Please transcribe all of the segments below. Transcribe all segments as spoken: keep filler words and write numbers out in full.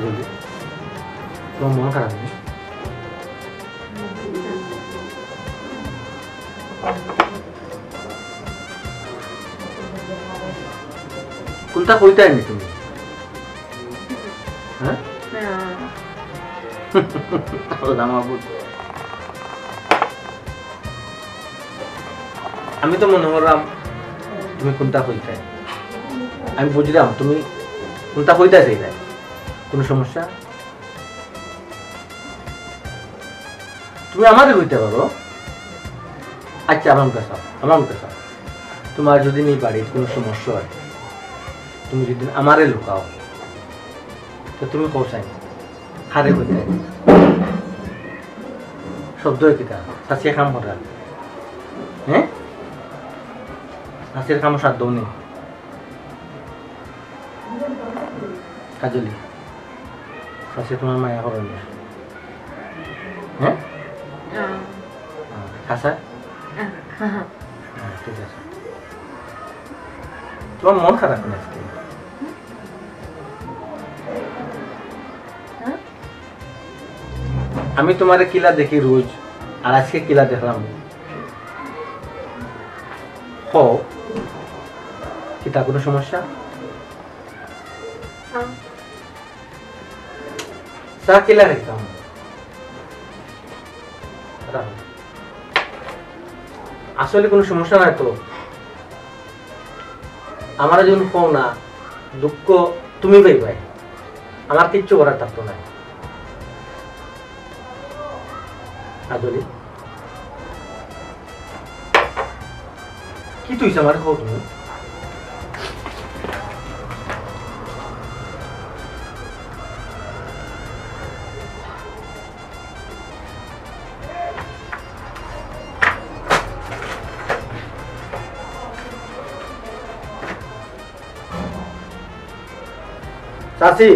জলদি। তোমার মন খারাপ নি? কুনটা কইতায় নি তুমি? হ্যাঁ? না। আল্লাহ মাবুদ। আমি তো মনে করলাম তুমি কুনটা কইতায়। আমি বুঝলাম তুমি কুনটা কইতায় চাইতায়। কোনো সমস্যা? তুমি আমারে কইতে পারো। আচ্ছা, আমার মুখে চাও, আমার মুখে চাও। তোমার যদি এই বাড়িত কোনো সমস্যা হয়, তুমি যদি আমারে লুকাও, তো তুমি কও চাই, হারে কইতে। শব্দ কিতা? চাচিয়ে কাম করা। হ্যাঁ? চাচির কামো সাধ্য নেই। কাজলি, চাচি তোমার মায়া করেন না? হ্যাঁ? আহ। আহ, খাসা? আহ, হ্যাঁ, হ্যাঁ। হ্যাঁ, ঠিক আছে। তোমার মন খারাপ না আজকে? হ্যাঁ? আমি তোমারে কিলা দেখি রোজ, আর আজকে কিলা দেখলাম? হ, কিতা কোনো সমস্যা? হ্যাঁ। চা কিলা খাইতাম? আসলে কোনো সমস্যা নাই তো। আমারে যখন কও না, দুঃখ তুমি পাইবায়, আমার কিচ্ছু করার থাকতো না। কাজলি, কিতা অইছে আমারে কও তুমি? চাচি,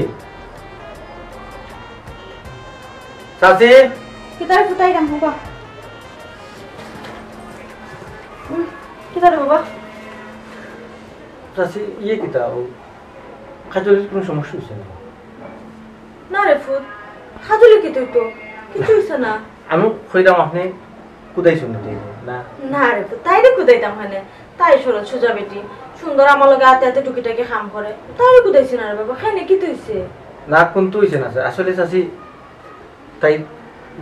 চাচি। কিতারে ফুতাইরাম বাবা? উম, কিতারে বাবা? চাচি, ইয়ে কিতা, ও কাজলির কোনো সমস্যা অইছে না? না রে ফুত, কাজলি কিতা অইতো? কিচ্ছু অইছে না। আমি কইরাম আপনে কুদাইছইন না, না? না রে ফুত, তাইরে কুদাইতাম কেনে? তাই সরল সুজা বেটি, সুন্দর আমার লগে আতে আতে টুকিটাকি কাম করে। তাইরে কুদাইছি না রে বাবা, কেনে কিতা অইছে? না, কুন্তা অইছে না, আসলে চাচি, তাই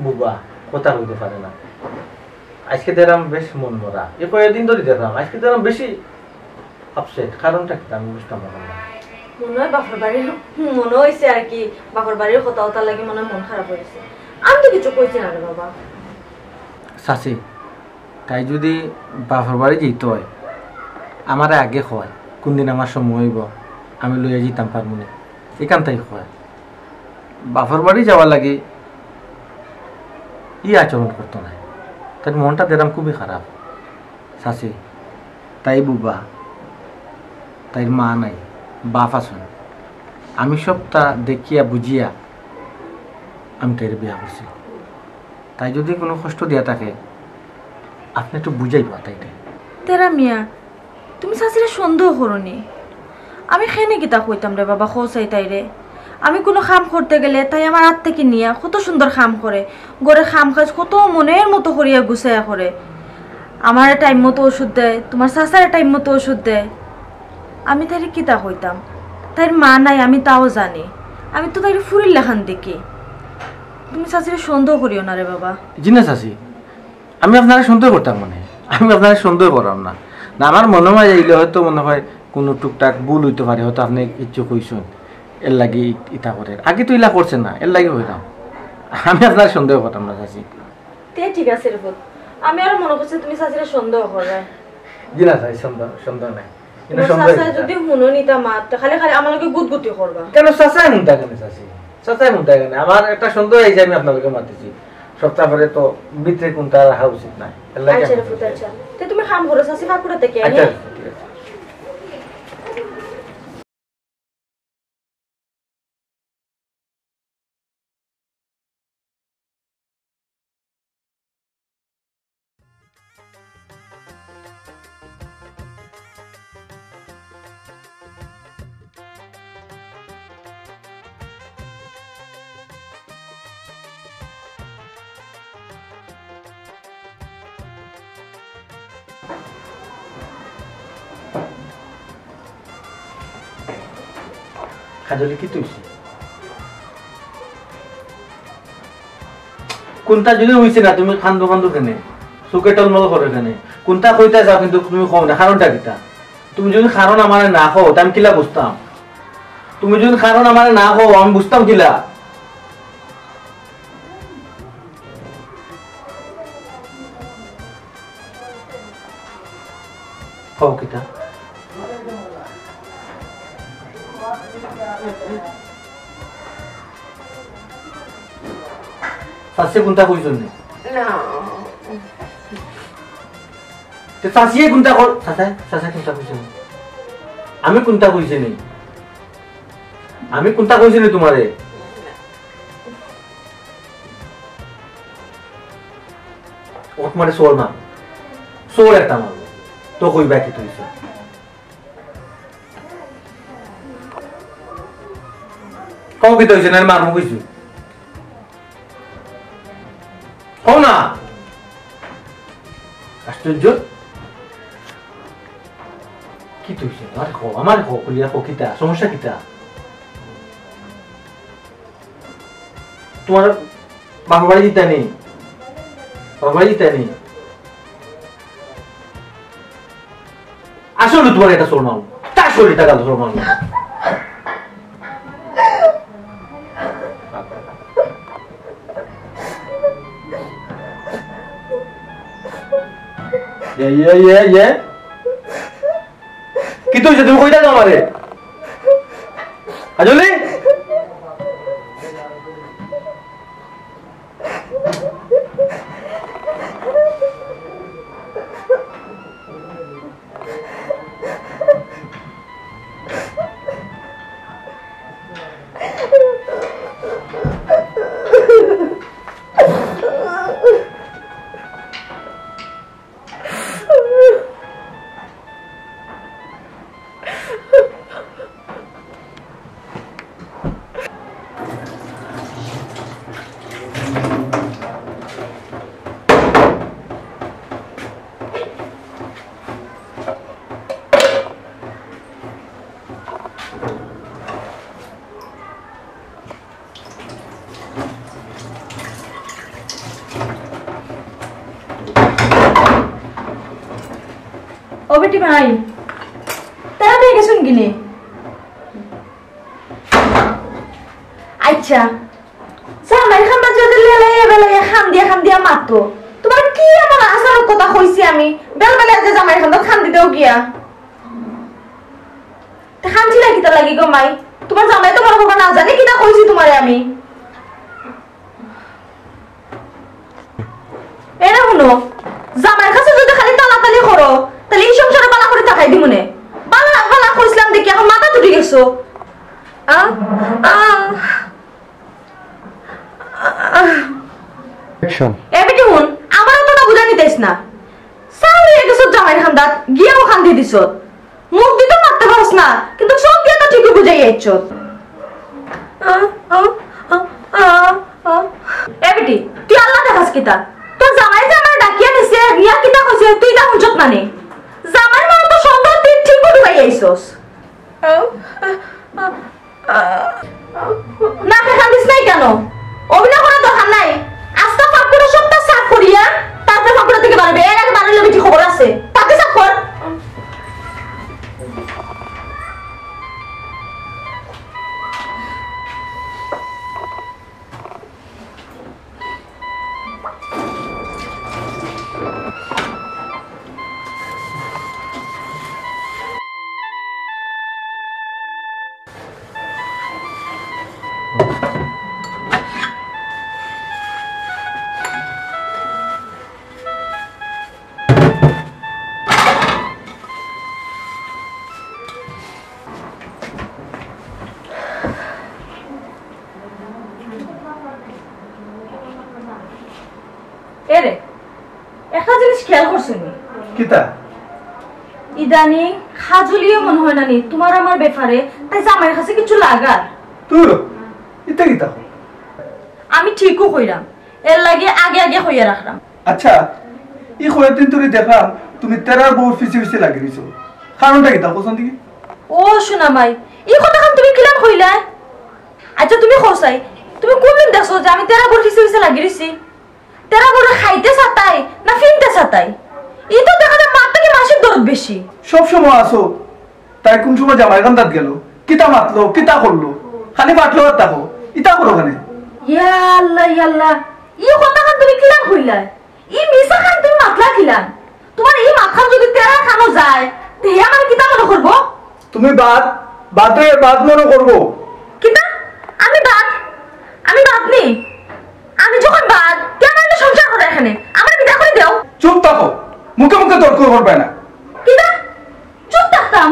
বুবা, কথা কইতে পারে না। আজকে দেখরাম বেশ মন মরা। এই কয়েকদিন ধরি দেখরাম, আজকে দেখরাম বেশি upset। কারণটা কিতা আমি বুঝতাম পারলাম না। মনে হয় বাপর বাড়ির, মনে অইছে আর কি, বাপর বাড়ির কথা অতার লাগি মনে হয় মন খারাপ অই গেছে। আমি তো কিচ্ছু কইছি না রে বাবা। চাচি, তাই যদি বাপর বাড়ি যাইতো অয়, আমারে আগে কয়, কুনদিন আমার সময় অইবো, আমি লইয়া যাইতাম পারমুনে। ইখান তাই কয়। বাপর বাড়ি যাওয়ার লাগি ই আচরণ করতো নায়। তাইর মনটা দেখরাম খুবই খারাপ। চাচি, তাই বুবা, তাইর মা নাই, বাপ আছইন। আমি সবটা দেখিয়া বুঝিয়া আমি তাইরে বিয়া করছি। তাই যদি কোনো কষ্ট দিয়া থাকে, আপনে একটু বুঝাইবা তাইরে। তেরা মিয়া, তুমি চাচিরে সন্দেহ করো নি? আমি কেনে কিতা কইতাম রে বাবা, কও চাই তাইরে। আমি কোনো কাম করতে গেলে তাই আমার আত থাকি নিয়া কত সুন্দর কাম করে, ঘরর কাম কাজ কত মনের মতো করিয়া গুছাইয়া করে। আমারে time মতো ওষুধ দেয়, তোমার চাচারে time মতো ওষুধ দেয়। আমি তাইরে কিতা কইতাম? তাইর মা নাই, আমি তাও জানি। আমি তো তাইরে ফুরির লাখান দেখি। তুমি চাচিরে সন্দেহ করিও না রে বাবা। জি না চাচি, আমি আপনারে সন্দেহ করতাম মানে, আমি আপনারে সন্দেহ কররাম না। না, আমার মনো মাঝে আইলে হয়তো মনে হয় কোনো টুকটাক ভুল অইতো পারে, হয়তো আপনে কিচ্ছু কইছইন, এর লাগি ই-, ইতা করের। আগে তো ইলা করছে না, এর লাগি কইরাম। আমি আপনারে সন্দেহ কররাম না চাচি। তে ঠিক আছে রে পুত, আমি আরো মনো করছি তুমি চাচিরে সন্দেহ কররায়। জি না চাচি, সন্দেহ, সন্দেহ নাই। কিন্তু তোমার সন্দেহ চাচায় কিতা? যদি হুনইন ইতা মাত, তে খালি খালি আমার লগে গুতগুতি করবা। কেনে চাচায় হুনতা কেনে চাচি? চাচায় হুনতা কেনে? আমার একটা সন্দেহ অইছে, আমি আপনার লগে মাতিছি। সপ্তাহ পরে তো ভিতরে কুন্তা রাখা উচিত নায়। এর লাগি আচ্ছা আমি রে পুত, আচ্ছা। তে তুমি কাম করো, চাচি কাপড় দেখে আনি। আচ্ছা, ঠিক আছে। কাজলি, কিতা অইছে? কুনতা যুদি অইছে না, তুমি কান্দো কান্দো কেনে? চউখে টলমল করো কেনে? কুনতা কইতায় চাও কিন্তু তুমি কও না, কারণটা কিতা? তুমি যুদি কারণ আমারে না কও, তে আমি কিলা বুঝতাম? তুমি যুদি কারণ আমারে না কও, আমি বুঝতাম কিলা? কও কিতা? চাচিয়ে কুনতা কইছইন নি? না। তে চাচিয়ে কুনতা কর-, চাচা, চাচা কুনতা কইছইন নি? আমি কুনতা কইছি নি? আমি কুনতা কইছি নি তুমারে? ও তুমারে চড় মার। চড় একটা মারবো। তো কইবা কিতা অইছে? কও কিতা অইছে, না মারমু কইছি? কও না। আশ্চর্য। কিতা অইছে? আমারে কও, আমারে কও, খুলিয়া কও কিতা, সমস্যা কিতা? তুমার বাপর বাড়ি যিতায় নি? বাপর বাড়ি যিতায় নি? আসলে তুমারে একটা চড় মারমু। তার শরীরটা গেল চড় মারমু। ইয়ে, ইয়ে, ইয়ে, ইয়ে। কিতা অইছে? তুমি কইতায় না আমারে? কাজলি? ও বেটি ভাই, তারা পেয়ে গেছইন কিনে? আচ্ছা, জামাইর কান্দাত যদি লেলাইয়া বেলাইয়া কান্দিয়া কান্দিয়া মাতো, তুমারে কি এমন আচানক কথা কইছি আমি? বেলবেলা যে জামাইর কান্দাত কান্দি দেও গিয়া। তে কানছিলা কিতার লাগি গো মাই? তুমার জামাই তো মনে করবা না জানে কিতা কইছি তুমারে আমি। এরে হুনো, জামাইর কাছে যদি খালি তালাতালি করো, তাইলে ই সংসারে বালা করি থাকাই দিমুনে। বালা, বালা কইছলাম দেখি অখন মাথাত উঠি গেছো। আ, আ, আ। Action. এ বেটি হুন, আমারে অততা বুঝাই নিতাইস না। চাউর অইয়া গেছত জামাইর কান্দাত, গিয়াও কান্দি দিছত। মুখ দি তো মাততে পারস না, কিন্তু চউখ দিয়া তো ঠিকউ বুঝাই আইছত। আ, আ, আ, আ, আ। এ বেটি, তুই আল্লাহ দেখাস কিতা? তোর জামাই যে আমারে ডাকিয়া নিছে, নিয়া কিতা কইছে, তুই ইতা হুনছত না নি? জামাইর মনে তো সন্দেহ তুই ঠিকউ ঢুকাই আইছস। আ, আ, আ, আ। না, কান্দিস নাই কেন? অভিনয় করার দরকার নাই। আস্তা ফাঁকগুলো সবটা সাফ করিয়া তারপরে ফাঁকগুলো থেকে বাড়াবে। এর আগে বাড়াইলে বেটি খবর আছে। তাকে সাফ কর। এরে, একটা জিনিস খেয়াল করছো নি? কিতা? ইদানিং কাজলিও মনে হয় না নি, তুমার আমার ব্যাপারে তাই জামাইর কাছে কিছু লাগার। দূর, ইতা কিতা কও? আমি ঠিকউ কইরাম, এর লাগি আগে আগে কইয়া রাখরাম। আচ্ছা, ই কয়দিন ধরি দেখলাম তুমি তেরার বউর পিছে পিছে লাগি রইছো, কারণটা কিতা কওছাইন দেখি? ও সোনা মাই, ই কথাখান তুমি কিলান কইলায়? আচ্ছা তুমি কওছাইন, তুমি কুনদিন দেখছো যে আমি তেরা বউর পিছে পিছে লাগি রইছি? তেরা বউরে খাইতে সাতাই না ফিনতে সাতাই? ই তো দেখা যায় মার থাকি মাসির দরদ বেশি। সব সময় আছো, তাই কুন সময় জামাইর কান্দাত গেল, কিতা মাতলো, কিতা করলো, খালি ফাটলো আর তাকো, ইতা করো কেনে? ইয়া আল্লাহ, ইয়া আল্লাহ, ই কথাখান তুমি কিলান কইলায়? ই মিছাখান তুমি মাতলা কিলান? তুমার ই মাতখান যুদি তেরার কানো যায়, তে হে আমারে কিতা মনো করবো? তুমি বাদ, বাদে বাদ মনো করবো। কিতা? আমি বাদ? আমি বাদ নি? আমি যখন বাদ, তে আমার লগে সংসার করো কেনে? আমারে বিদায় করি দেও। চুপ থাকো, মুখে মুখে তর্ক করবে না। কিতা? চুপ থাকতাম?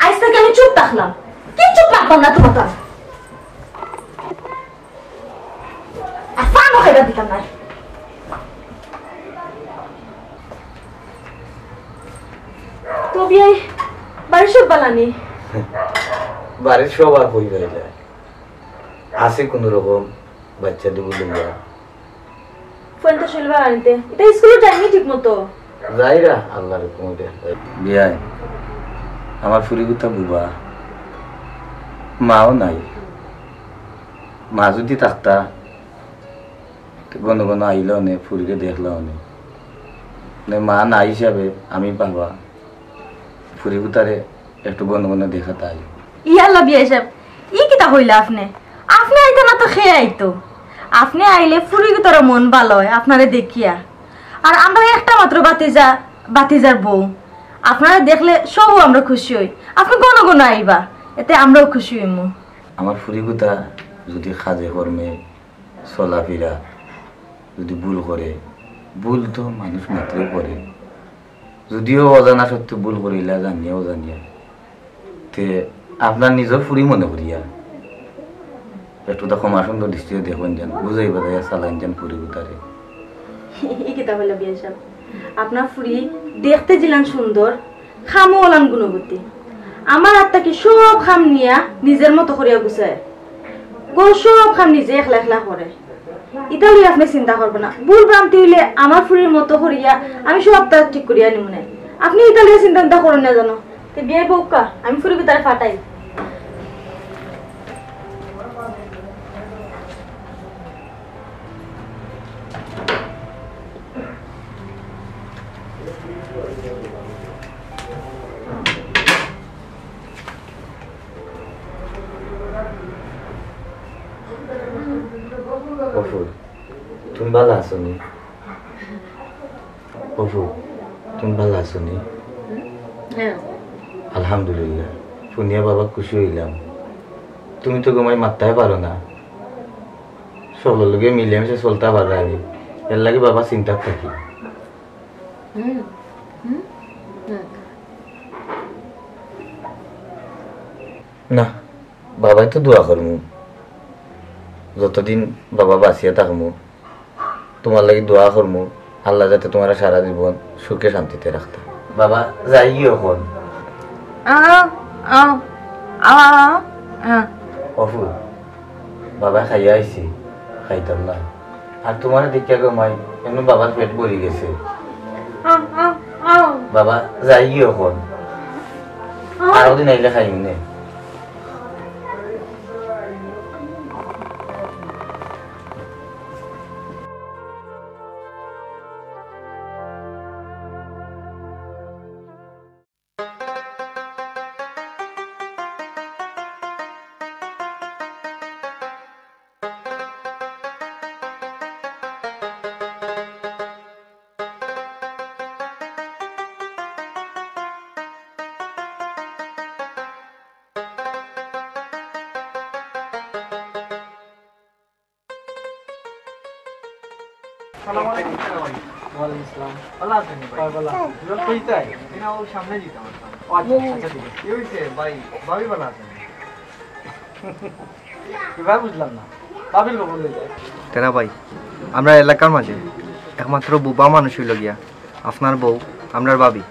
আইজ থাকি আমি চুপ থাকলাম, কিচ্ছু মাততাম না তুমার। আর পানও খাইবার দিতাম না। তো বিয়াই, বাড়ির সব বালা নি? বাড়ির সব আর কই বালা? আছে কুনু রকম, বাচ্চা দুগু লইয়া। ফুয়াইন্তর শরীর বালা নি তে? ইতা স্কুলো যায়নি ঠিক মতো? যাইরা, আল্লাহর হুকুমে। বিয়াই, আমার ফুরিগুতা বুবা, মাও নাই। মা যুদি থাকতা, তে ঘন ঘন আইলা অনে, ফুরিরে দেখলা অনে। মানে মা নাই হিসাবে আমি বাবা, ফুরিগুতারে একটু ঘন ঘন দেখাত আই। ইয়াল্লা বিয়াই সাব, ই কিতা কইলা আপনে? আপনে আইতা না তো কে আইতো? আপনে আইলে ফুরিগুতারও মন বালা অয় আপনারে দেখিয়া। আর আমরা একটা মাত্র ভাতিজা, ভাতিজার বউ। আপনারে দেখলে সবউ আমরা খুশি অই। আপনে ঘন ঘন আইবা, এতে আমরাও খুশি অইমু। আমার ফুরিগুতা যুদি কাজে কর্মে চলাফিরা যুদি ভুল করে, ভুল তো মানুষ মাত্রই করে, যুদিও অজানা সত্ত্বে ভুল করিলা জানিয়া অজানিয়া, তে আপনার নিজর ফুরি মনে করিয়া একটু তা ক্ষমা সুন্দর দৃষ্টিতে দেখইন যান, বুঝাই বাজাইয়া চালাইন যান ফুরিগুতারে। ই কিতা কইলা বিয়াই সাব? আপনার ফুরি দেখতে যেলান সুন্দর, কামও অলান গুণবতী। আমার আত থাকি সব কাম নিয়া নিজর মতো করিয়া গুছায়। ঘরর সব কাম নিজে একলা একলা করে। ইতা লইয়া আপনে চিন্তা করবা না। ভুল ভ্রান্তি অইলে আমার ফুরির মতো করিয়া আমি সবতা ঠিক করিয়া নিমুনে। আপনে ইতা লইয়া চিন্তা চিন্তা করইন না জানো। তে বিয়াই বউক্কা, আমি ফুরিগুতারে ফাটাই। অফু, তুমি বালা আছো নি? অফু, তুমি বালা আছো নি? হুম? হ্যাঁ। আলহামদুলিল্লাহ, হুনিয়া বাবা খুশি অইলাম। তুমি তো ঘুমাই মাততায় পারো না, সকলর লগে মিলেমিশে চলতা পারো না, এরলাগি বাবা চিন্তাত থাকি। হুম, হুম, হুম। না, বাবায় তো দোয়া করমু, যতদিন বাবা বাঁচিয়া থাকমু, তুমার লাগি দোয়া করমু, আল্লায় যাতে তুমারে সারা জীবন সুখে শান্তিতে রাখতা। বাবা, যাইগি অখন। আ, আ, আ, আ। অফু, বাবায় খাইয়া আইছে, খাইতাম না। আর তুমারে দেখিয়া গো মাই, এমনে বাবার পেট ভরি গেছে। আ, আ, আ। বাবা, যাইগি অখন। আ। আরো দিন আইলে খাইমু নে। সালাম আলাইকুম। ওয়ালাইকুম আসসালাম। ভালা আছইন ভাই? ভাই, ভালা। কই তাই? না, ও সামনে দিতাম। ও আচ্ছা, আচ্ছা, ঠিক আছে। কি অইছে ভাই? ভাবি ভালা আছইন? কি ভাই বুঝলাম না। ভাবির খবর লই যায়। তেরা ভাই, আমরার এলাকার মাঝে একমাত্র বুবা মানুষ অইলো গিয়া আপনার বউ, আমরার ভাবি।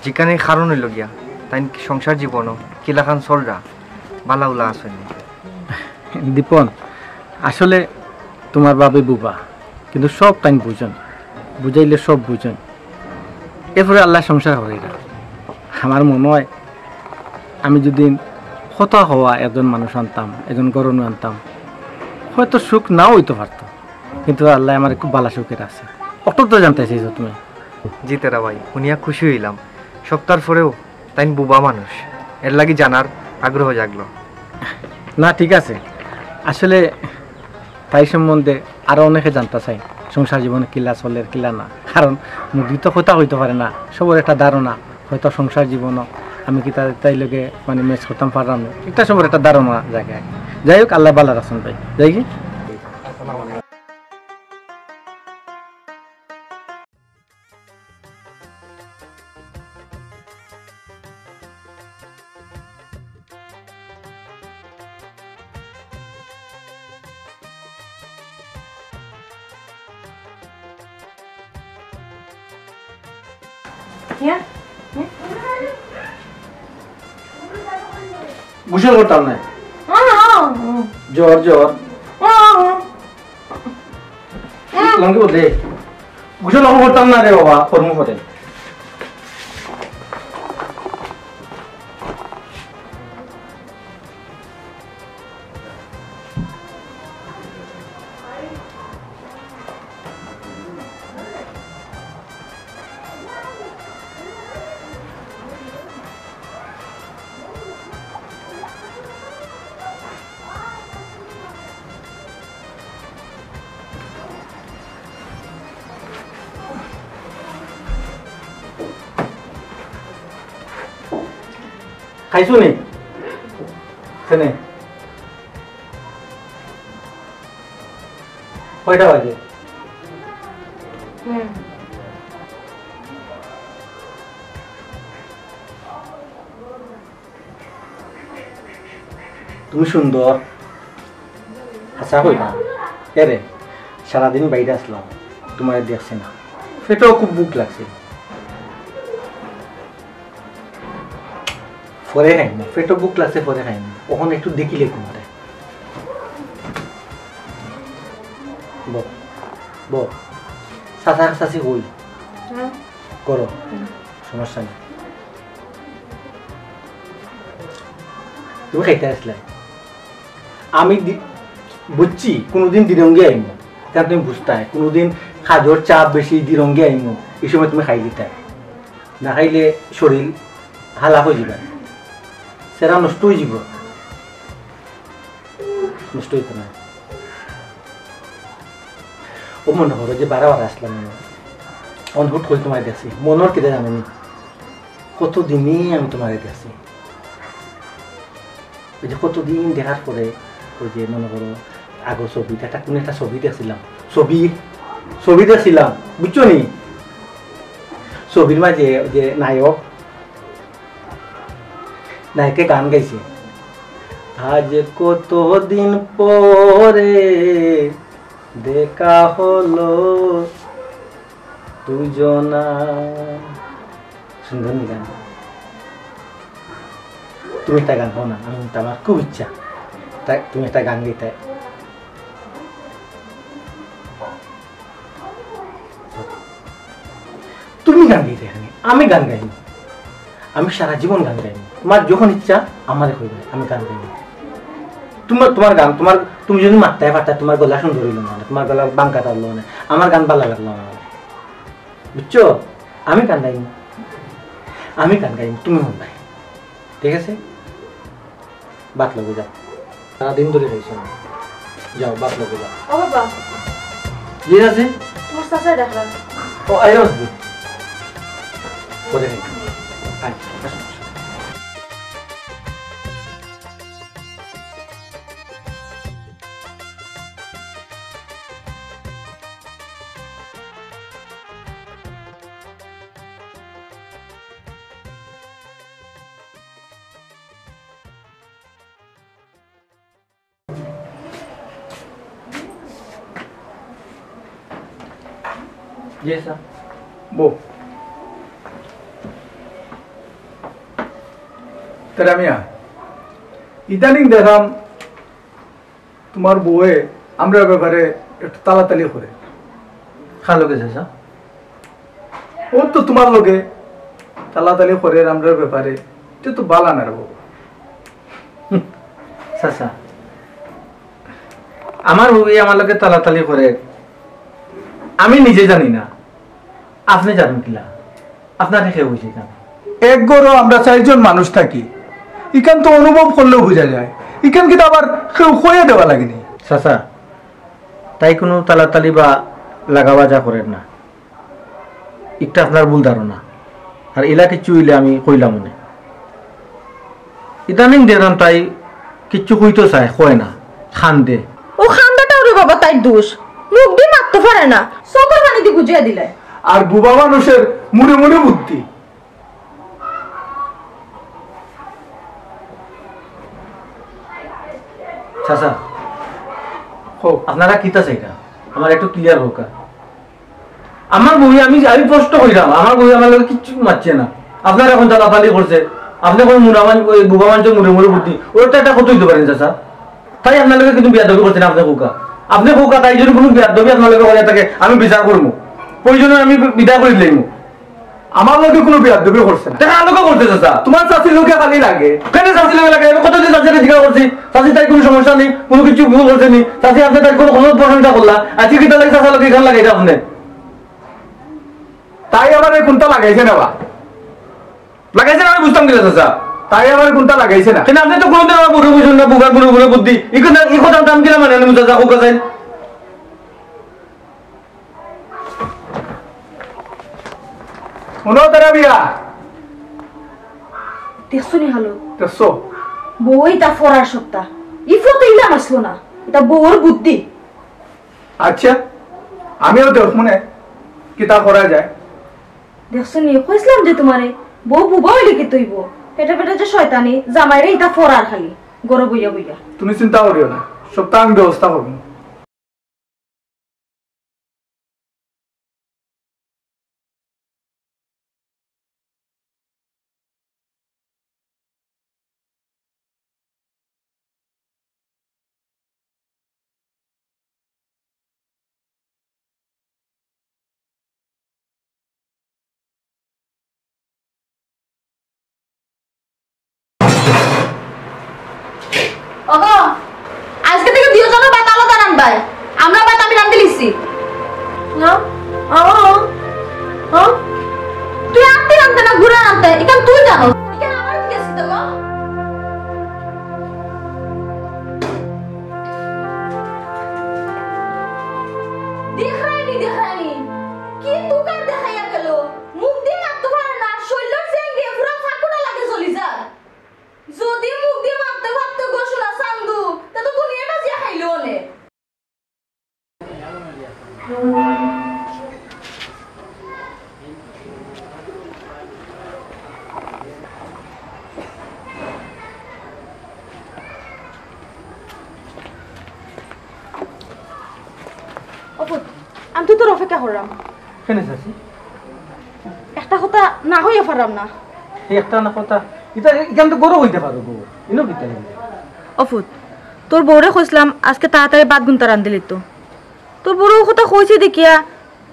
যেখানে কারণ অইলো গিয়া, তাইন সংসার জীবনও কিলাখান চলরা, ভালা উলা আছইন নি? দীপন, আসলে তুমার ভাবি বুবা, কিন্তু সব তাইন বুঝইন। বুঝাইলে সব বুঝইন, এরপরে আল্লায় সংসার করাইরা। আমার মনো অয় আমি যুদি কথা কওয়া একজন মানুষ আনতাম, একজন ঘরনু আনতাম, হয়তো সুখ নাও অইতো পারতো, কিন্তু আল্লায় আমারে খুব ভালা সুখে রাখছে। অত তো জানতায় চাইছো তুমি। জি তেরা ভাই, হুনিয়া খুশি অইলাম। সপ্তাহর পরেও তাইন বুবা মানুষ, এরলাগি জানার আগ্রহ জাগলো। না, ঠিক আছে, আসলে তাই সম্বন্ধে আরো অনেকে জানতা চাইন, সংসার জীবনে কিলা চলের কিলা না। কারণ মুখদি তো কথা কইতো পারে না, সবর একটা ধারণা, হয়তো সংসার জীবনও আমি কিতা তাইর লগে মানে match করতাম পাররাম না, ইটা সবর একটা ধারণা জাগে। যাই হোক, আল্লায় ভালা রাখছইন ভাই, যাইগি। গোসল করতাম না। জ্বর, জ্বর। লঙ্গি বদলে। গোসল অখন করতাম না রে বাবা, করমু পরে। খাইছো নি? খাইছো নি? কয়টা বাজে? তুমি সুন্দর। হাছা কইলাম। এরে, সারাদিন বাইরে আছলাম, তুমারে দেখছি না। পেটো খুব ভুক লাগছিল। পরে খাইমু, পেটো ভুক লাগছে, পরে খাইমু। অখন একটু দেখিলে তুমারে। বও, বও। চাচা চাচি কই? করো। সমস্যা নাই। তুমি খাইতায় আছলায়। আমি দি-, বুঝছি, কুনুদিন দিরঙ্গি আইমু। ইতা তুমি বুঝতায়, কুনুদিন কাজর চাপ বেশি, দিরঙ্গি আইমু। ই সময় তুমি খাইলিতায়। না খাইলে শরীল হালা অইযিবো। চেহারা নষ্ট অইযিবো। নষ্ট অইতো নায়। ও মনো করো যে বারা বারা আছলাম আমি। অখন হুট করি তুমারে দেখছি। মনর কিতা জানো নি? কতদিনই আমি তুমারে দেখছি। ওই যে কতদিন দেখার পরে, ওই যে মনো করো, আগর ছবিত একটা, কুনু একটা ছবি দেখছিলাম। ছবি, ছবি দেখছিলাম, বুঝছো নি? ছবির মাঝে ওই যে নায়ক, নায়কে গান গাইছে, "আজ কতদিন পরে দেখা হলো দুজনা।" সুন্দর নি গান? তুমি একটা গান গাও না, আমি, আমার খুব ইচ্ছা। তাই তুমি একটা গান গাইতায়। তুমি গান গাইতায় কেনে? আমি গান গাইমু। আমি সারা জীবন গান গাইমু। তুমার যখন ইচ্ছা, আমারে কইবায়, আমি গান গাইমু। তুমার, তুমার গান, তুমার, তুমি যুদি মাততায় পারতায়, তুমার গলা সুন্দর অইলো না, তুমার গলা বাঙ্কা অইলো না, আমার গান ভালা লাগলো না। বুঝছো? আমি গান গাইমু। আমি গান গাইমু, তুমি হুনবায়। ঠিক আছে? ভাত লগে যাও। সারাদিন ধরি খাইছো না। যাও, ভাত লগে যাও। ও বাবা। জি আছে? তুমার চাচায় ডাকরা। ও, আইরা আসবো। পরে খাই। আয়, আসো, আসো। জি স্যার। বউ। তেরা মিয়া, ইদানিং দেখরাম তুমার বউয়ে আমরার ব্যাপারে একটু তালাতালি করে। কার লগে চাচা? ও তো তুমার লগে তালাতালি করের আমরার ব্যাপারে, ইটা তো বালা না রে বাবা। চাচা, আমার বউয়ে আমার লগে তালাতালি করের, আমি নিজে জানি না, আপনে জানইন কিলা? আপনারে কে কইছে ইখান? এক ঘরো আমরা চাইরজন মানুষ থাকি, ইখান তো অনুভব করলেও বুঝা যায়। ইখান কিতা আবার কেউ কইয়া দেওয়া লাগেনি? চাচা, তাই কুনু তালাতালি বা লাগাবাজা করের না। ইটা আপনার ভুল ধারণা। আর ইলা কিচ্ছু অইলে আমি কইলাম অনে। ইদানিং দেখরাম তাই কিচ্ছু কইতো চায়, কয় না, কান্দে। ও কান্দাটা ওরে বাবা তাইর দোষ, মুখ দি মাততো পারে না, চউখর পানি দি বুঝাইয়া দিলায়। আর বুবা মানুষের মুড়ে মুড়ে বুদ্ধি। চাচা, কও। আপনারা কিতা চাইরা? আমারে একটু clear কউক্কা। আমার বউয়ে, আমি, আমি প্রশ্ন কইরাম, আমার বউয়ে আমার লগে কিচ্ছু মাতছে না। আপনারা অখন তালাতালি করছে, আপনে কইন মুড়া মান-, ওই বুবা মানষর মুড়ে মুড়ে বুদ্ধি, ওর তো একটা কথা অইতো পারে না, চাচা। তাই আপনার লগে কিন্তু বেয়াদবি করছে না, আপনে কউক্কা। আপনে কউক্কা, তাই যদি কুনু বেয়াদবি আপনার লগে করিয়া থাকে, আমি বিচার করমু, প্রয়োজনে আমি বিদায় করি দিলাইমু। আমার লগে কুনু বেয়াদবি করছে না। তে কার লগে করছে, চাচা? তুমার চাচির লগে খালি লাগে। কেনে চাচির লগে লাগে? আমি কতদিন চাচিরে জিজ্ঞাসা করছি, চাচি তাই কুনু সমস্যা নি, কুনু কিচ্ছু ভুল করছে নি, চাচি আপনে তাই কুনু, কুনু প্রশংসা করলা, আইজকে কিতার লাগি চাচার লগে ইখান লাগাইরা আপনে? তাই আমারে কুনতা লাগাইছে না বা? লাগাইছে না, আমি বুঝতাম কিলা, চাচা? তাই আমারে কুনতা লাগাইছে না। কেনে আপনে তো কুনুদিন আমার বউরে কইছইন না, বুবার মুড়ে মুড়ে বুদ্ধি। ই কথা, ই কথা আমি কিলা মানি নিমু, চাচা, কউক্কা চাইন। হুনো তারা বিয়া। দেখছো নি হালত? দেখছো? বউ ইতা ফরার সত্তা। ই ফতে ইলা মাসলো না। ইতা বউর বুদ্ধি। আচ্ছা, আমিও দেখমুনে কিতা করা যায়। দেখছো নি, কইছলাম যে তুমারে, বউ বুবা অইলে কিতা অইবো? পেটে পেটে যে শয়তানি, জামাইরে ইতা ফরার খালি, ঘরো বইয়া বইয়া। তুমি চিন্তা করিও না, সবতা আমি ব্যবস্থা করমু। ওগো, আইজকে থাকি দুইওজনর ভাত আলাদা রানবায়। আমরার ভাত আমি রান্দিলিছি। না, আ, আ, তুই আনতে রানতে না ঘুরে আনতে, ইখান তুই জানো। ইখান আমার কি আছে তো গো? দেখরায়নি, দেখরায়নি, কি তুকার দেখাইয়া গেল। মুখ দি মাততো পারে না, শইল্লর জেঙ্গে পুরা ফাকুটা লাগে জ্বলি যার। যদি মুখ দি মাততে পারতো গো সোনা চান্দু, তে তো দুনিয়াটা জিয়া খাইলো অনে। ও পুত, আমি তো তোর অপেক্ষা করলাম। কেনে চাচি? একটা কথা না কইয়া পারলাম না। এই একটা না কথা, ইতা, ইখান তো ঘরো কইতা পারো গো। ইনো কিতা লাগে? ও পুত, তোর বউরে কইছলাম আইজকে তাড়াতাড়ি ভাত গুনতা রান্দিলিতো। তোর বউরে অউ কথা কইছি দেখিয়া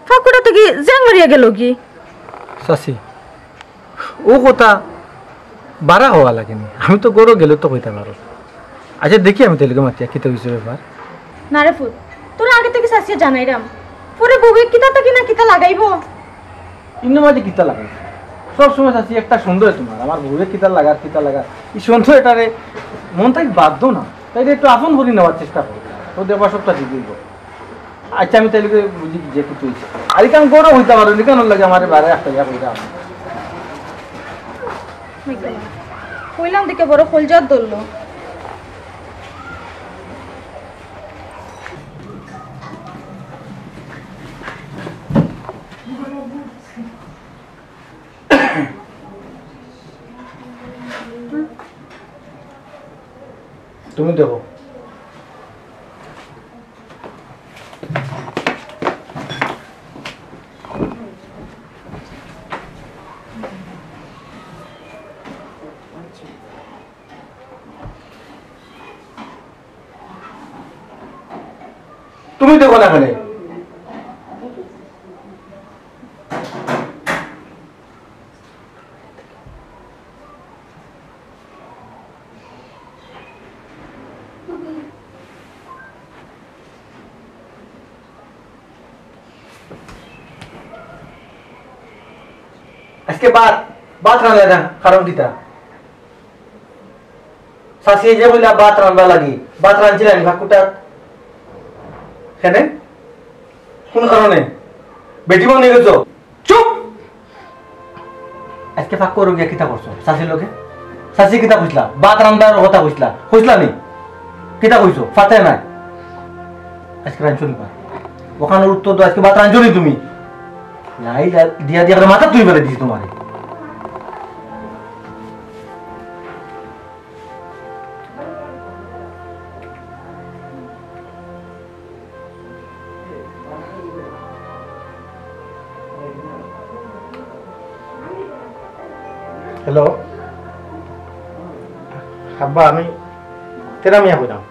ফাকুটা থাকি জেং মারিয়া গেলগি। চাচি, অউ কথা বারা কওয়া লাগেনি, আমি তো ঘরো গেলে তো কইতা পারো। আচ্ছা, দেখি আমি তাইলে মাতিয়া কিতা অইছে ব্যাপার। না রে পুত, তোরে আগে থাকি চাচিয়ে জানাইরাম, পরে বউয়ে কিতা থাকি না কিতা লাগাইবো। ইনো মাঝে কিতা লাগাইবো? সব সময় চাচি একটা সন্দেহ তুমার, আমার বউয়ে কিতা লাগার, কিতা লাগার। ই সন্দেহ এটারে মন থাকি বাদ দেও না, তাইরে একটু আপন করি নেওয়ার চেষ্টা করো। তো দেখবা সবটা ঠিক অইবো। আচ্ছা, আমি তাইলে বুঝি যে কিতা অইছে। আর ইখান ঘরো কইতা পারো নি, কেনে লাগে আমারে বারে একটা ইয়া কইতা। কইলাম দেখে বড় কলজাত ধরলো। তুমি দেখো। তুমি দেখো না কেনে। কে ভাত, ভাত রান্না না, কারণ কিতা? চাচিয়ে যে কইলা ভাত রান্না লাগি, ভাত রানছিলা নি ফাকুটাত? কেনে? কোন কারণে? বেটি বনে গেছো? চুপ! আজকে ফাঁক করো গিয়া কিতা করছো? চাচির লগে? চাচি কিতা কইছলা? ভাত রান্নার কথা কইছলা? কইছলা নি? কিতা কইছো? ফাতে নাই। আজকে রানছো নি ভাত? ওখানে উত্তর দাও, আজকে ভাত রানছো নি তুমি? লাই লা-, দিয়া দিয়া করে মাথা তুই বেলে দিছি তোমারে। হ্যালো, আব্বা, আমি তেরা মিয়া কইতাম।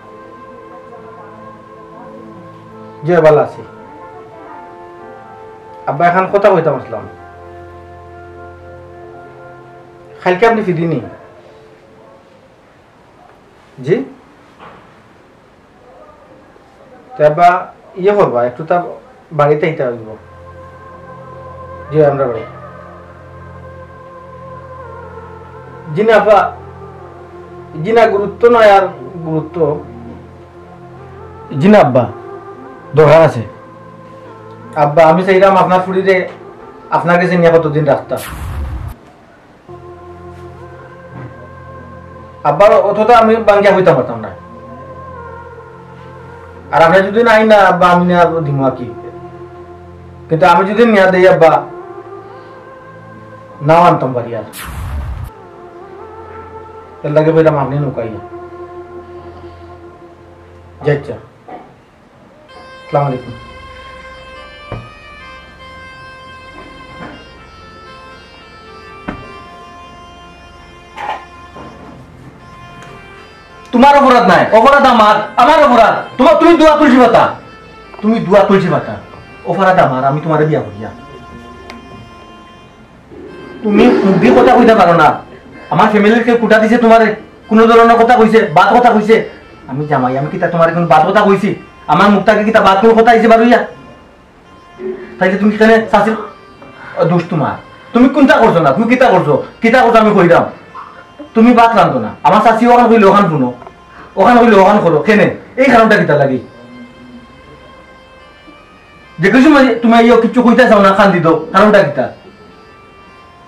জি, ভালা আছি। আব্বা, এখান কথা কইতাম আসলাম। কাইলকে আপনি ফিরি নি? জি? তে আব্বা, ইয়ে করবা, একটু তা বাড়িত আইতা অইবো। জি, আমরা বাড়ি। জি না আব্বা, জি না, গুরুত্ব নয় আর গুরুত্ব। জি না আব্বা, দরকার আছে। আব্বা, আমি চাইরাম আপনার ফুরিরে আপনার গেছে নিয়া কতদিন রাখতাম। আব্বা, অতটা আমি ভাঙ্গিয়া কইতাম পারতাম না। আর আপনে যুদি নাই না, আব্বা, আমি নিয়া দিমু আর কি। কিন্তু আমি যুদি নিয়া দেই, আব্বা, নাও আনতাম পারি আর। এর লাগি কইরাম আপনে নুকাইয়া। যাইচ্ছা। আসসালামু আলাইকুম। তোমার অপরাধ নাই, অপরাধ আমার, আমার অপরাধ। তোমার, তুমি দুয়া তুলসী পাতা, তুমি দুয়া তুলসী পাতা। অপরাধ আমার, আমি তোমারে বিয়া করিয়া। তুমি মুখ দি কথা কইতা পারো না। আমার ফ্যামিলির কেউ কুটা দিছে তোমারে? কুনু ধরনর কথা কইছে? বাদ কথা কইছে? আমি জামাই, আমি কিতা তোমারে কুনু বাদ কথা কইছি? আমার মুখ থাকি কিতা বাদ কুনু কথা আইছে বারইয়া? তাইলে তুমি কেনে চাচির, অ, দোষ তোমার। তুমি কুনটা করছো না? তুমি কিতা করছো? কিতা করছো আমি কইরাম। তুমি ভাত রান্ধো না। আমার চাচি অখান কইলে অখান হুনো, অখান কইলে অখান করো। কেনে? এই কারণটা কিতা লাগি? যে কিছু মানে তুমি ইয়ো কিচ্ছু কইতা চাও না, কান্দি দেও, কারণটা কিতা?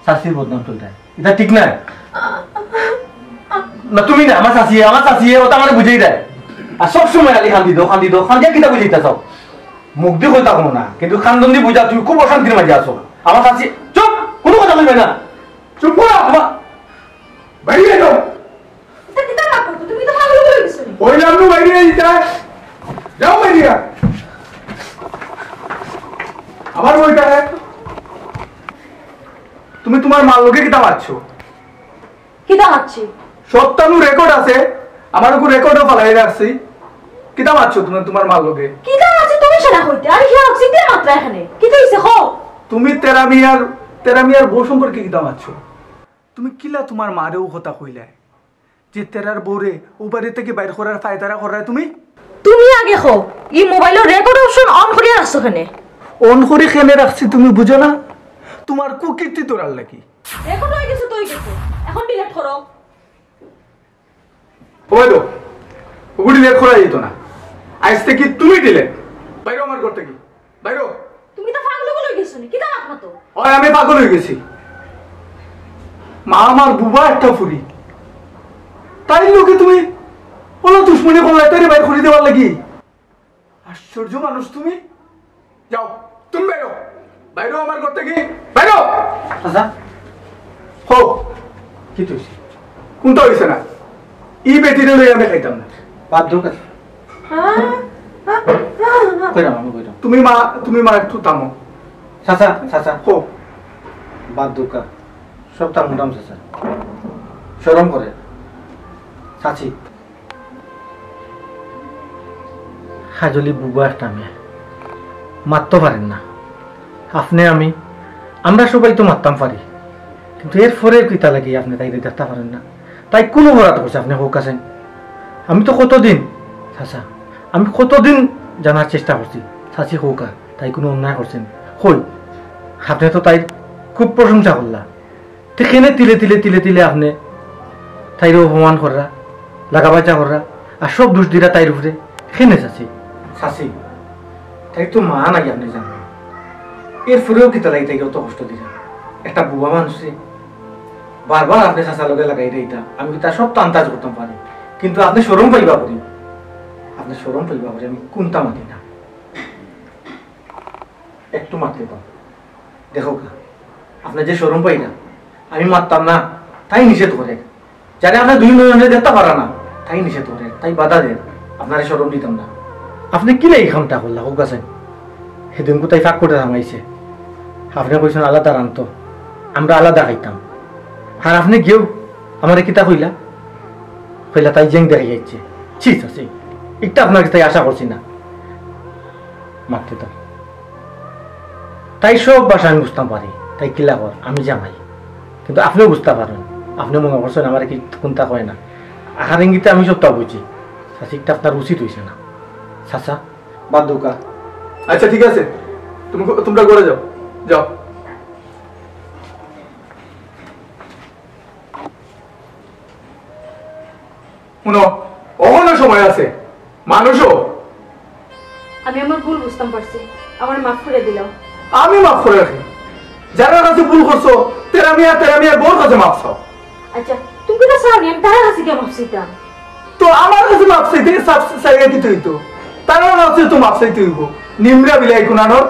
চাচির বদনাম চলতে, ইটা ঠিক নায়। না, তুমি না, আমার চাচিয়ে, আমার চাচিয়ে, ওটা আমারে বুঝাই দেয়। আর সব সময় খালি কান্দি দেও, কান্দি দেও, কান্দিয়া কিতা বুঝাইতা চাও? মুখ দি কইতা কুনু না, কিন্তু কান্দন দি বুঝা, তুমি খুব অশান্তির মাঝে আছো। আমার চাচি, চুপ, কুনু কথা কইবে না। চুপ করো। আমার বাইরে যাও। ইতা কিতা কাম করতো? তুমি তো পাগল অই গেছো নি? কইলাম নু বাইরে যাইতা। যাও বাইরে। আবার বইটা রে। তুমি তোমার মার লগে কিতা মাতছো? কিতা মাতছি? সবতা নু রেকর্ড আছে, আমার ওগু রেকর্ডও ফালাই রাখছি। কিতা মাতছো তুমি তোমার মার লগে? কিতা মাতছি তুমি সেটা কইতে? আরে কি হচ্ছে? কিতা মাতরা এখানে? কিতা হইছে কও? তুমি তেরা মিয়ার, তেরা মিয়ার বউ সম্পর্কে কিতা মাতছো? তুমি কিলা তোমার মারে ও কথা কইলায়? যে তেরার বউরে ও বাড়ি থাকি বাইর করার ফায়তারা কররায় তুমি? তুমি আগে কও, ই মোবাইলর রেকর্ড অপশন অন করিয়া রাখছো কেনে? অন করি কেনে রাখছি তুমি বুঝো না? তোমার কুকীর্তি ধরার লাগি। রেকর্ড অই গেছে তো অই গেছে, এখন ডিলিট করো। ওই তো, ওগু ডিলিট করা যাইতো না। আইজ থাকি তুমি ডিলিট। বাইরো আমার ঘর থাকি। বাইরো। তুমি তো পাগল অই গেছো নি? কিতা মাত মাতো? ওই আমি পাগল অই গেছি। মা আমার বুবা একটা ফুরি। তাইর লগে তুমি ওলা দুশমনি করলায়, তাইরে বাইর করি দেওয়ার লাগি। আশ্চর্য মানুষ তুমি। যাও, তুমি বাইরো। বাইরো আমার ঘর থাকি। বাইরো। আচ্ছা। হো। কিতা হইছে? কুনটা হইছে না? ই বেটিরে লই আমি খাইতাম না। বাদ দেও কা। কইরাম আমি কইরাম। তুমি মা, তুমি মা একটু থামো। চাচা, চাচা। হো। বাদ দেও কা। সবতা মুটাম চাচা। শরম করে। চাচি। কাজলি বুবা একটা মেয়ে, মাততো পারের না। আপনে আমি, আমরা সবাই তো মাততাম পারি, কিন্তু এর পরে কিতা লাগি আপনে তাইরে দেখতা পারের না? তাই কুন অপরাধ করছে আপনে কউক্কা চাইন? আমি তো কতদিন, চাচা, আমি কতদিন জানার চেষ্টা করছি, চাচি কউক্কা তাই কুনু অন্যায় করছে নি? কই, আপনে তো তাইর খুব প্রশংসা করলা, তে কেনে তিলে তিলে তিলে তিলে আপনে তাইরে অপমান কররা, লাগাবাজা কররা, আর সব দোষ দিরা তাইর উপরে? কেনে চাচি? চাচি, তাই তো মা নাই, আপনে জানইন। এরপরেও কিতার লাগি তাইরে অত কষ্ট দিরা? একটা বুবা মানুষরে বারবার আপনে চাচার লগে লাগাই দিতা, আমি কিতা সব তো আন্দাজ করতাম পারি, কিন্তু আপনে শরম পাইবা করি, আপনে শরম পাইবা করি, আমি কুন্তা মাতি না। একটু মাততে দাও। দেখউক্কা, আপনে যে শরম পাইরা, আমি মাততাম না, তাই নিষেধ করে। যারে আপনে দুই নয়নে দেখতা পারা না, তাই নিষেধ করে, তাই বাধা দের, আপনারে শরম দিতাম না। আপনে কিলা ই কামটা করলা, কউক্কা চাইন? হিদিনকু তাই ফাঁক করে থামাইছে, আপনে কইছইন আলাদা রানতো, আমরা আলাদা খাইতাম। আর আপনে গিয়াউ আমারে কিতা কইলা? কইলা তাই জেং দেখাই আইছে। ছি, ছি, ছি। ইটা আপনার গেছ থাকি আশা করছি না। মাততে দাও। তাই সব ভাষা আমি বুঝতাম পারি, তাই কিলা কর, আমি জামাই। কিন্তু আপনেও বুঝতা পারইন, আপনে মনো করছইন আমারে কুন্তা কয় না। আহার ইঙ্গিতে আমি সবতা বুঝি। চাচি, ইটা আপনার উচিত অইছে না। চাচা, বাদ দেউক্কা। আচ্ছা, ঠিক আছে, তুমি, তুমরা ঘরো যাও, যাও। হুনো, অখনো সময় আছে, মানুষ অও। আমি আমার ভুল বুঝতাম পারছি, আমারে মাফ করি দিলাও। আমি মাফ করি রাখি? যারার কাছে ভুল করছো, তেরা মিয়া, তেরা মিয়ার বউর কাছে মাফ চাও। আচ্ছা, তুমি কিতা চাও নি আমি তারার কাছে গিয়া মাফ চাইতাম? তো আমার কাছে মাফ চাইতে, চাপ-, চাইলে কিতা অইতো? তারার কাছে তো মাফ চাইতে অইবো। নিমরা বিলাই কুনানোর।